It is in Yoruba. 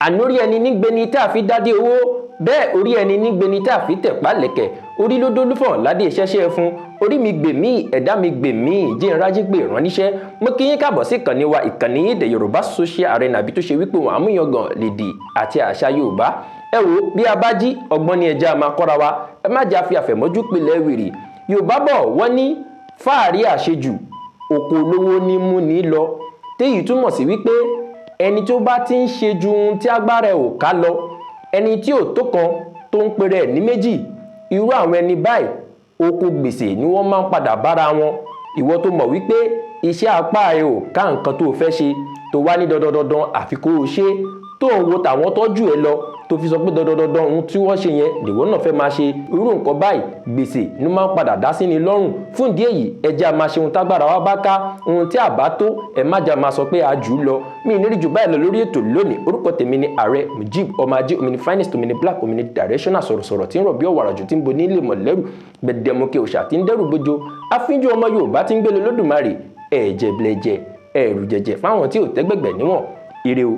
Ànórí ẹni nígbeni tá a fi dádé owó, bẹ́ẹ̀ orí ẹni nígbeni tá a fi tẹ̀pá lẹ̀kẹ̀. Orí ló dólúfọ̀n ládé iṣẹ́ṣẹ́ fún. Orí mi gbè mí, ẹ̀dá mi gbè mí, jẹ́ n rájí pé ìránníṣẹ́. Mo kí yín káàbọ̀ sí ìkànnì wa, ìkànnì yín, The Yorùbá Social Arena, àbí tó ṣe wípé wọn àmúyangàn lèdè àti àṣà Yorùbá. Ẹ wo, bí a bá jí ọgbọ́n ní ẹja máa kọ́ra wa, ẹ má jà fi àfẹ̀mọ́jú pilẹ̀ wèrè. Yorùbá bọ̀, wọ́n ní fáàrí àṣejù oko olówó ní mú ní lọ, téyìí túmọ̀ sí wípé ẹni tó bá ti ń ṣe ju ohun tí agbára ẹ̀ ò ká lọ, ẹni tí ò tó kan tó ń pèrè ẹ̀ ní méjì, irú àwọn ẹni báyìí, oko gbèsè ni wọ́n máa ń padà bára wọn. Ìwọ tó mọ̀ wípé iṣẹ́ apá ẹ ò ká nǹkan tó o fẹ́ ṣe, tó wá ní dandan dandan àfi kó o ṣe, tó ń wo tàwọn tọ́jú ẹ lọ, tó fi sọ pé dandan dandan ohun tí wọ́n ṣe yẹn lèwọ́ náà fẹ́ máa ṣe, irú nǹkan báyìí, gbèsè ló máa ń padà dá sí ni lọ́rùn. Fún ìdí èyí, ẹ jẹ́ a máa ṣe ohun tágbára wa bá ká. Ohun tí a bá tó, ẹ má jà máa sọ pé a jù ú lọ. Mi ní rí jù báyìí lọ lórí ètò lónìí. Orúkọ tèmi ni Ààrẹ Mujib ọmọ ajé, omini finest, omini black, omini directional, sọ̀rọ̀sọ̀rọ̀ tí ń rọ̀ bí ọ̀wàrà jù, tí ń bo nílé mọ̀lẹ́rù gbẹdẹmukẹ, òòṣà tí ń dẹ́rù bójo, afínjú ọmọ Yorùbá tí ń gbélé Lódùmarè, ẹ̀jẹ̀ blẹ̀jẹ̀ ẹ̀rù jẹ̀jẹ̀ fáwọn tí ò tẹ́gbẹ̀gbẹ̀ níwọ̀n. Ire o.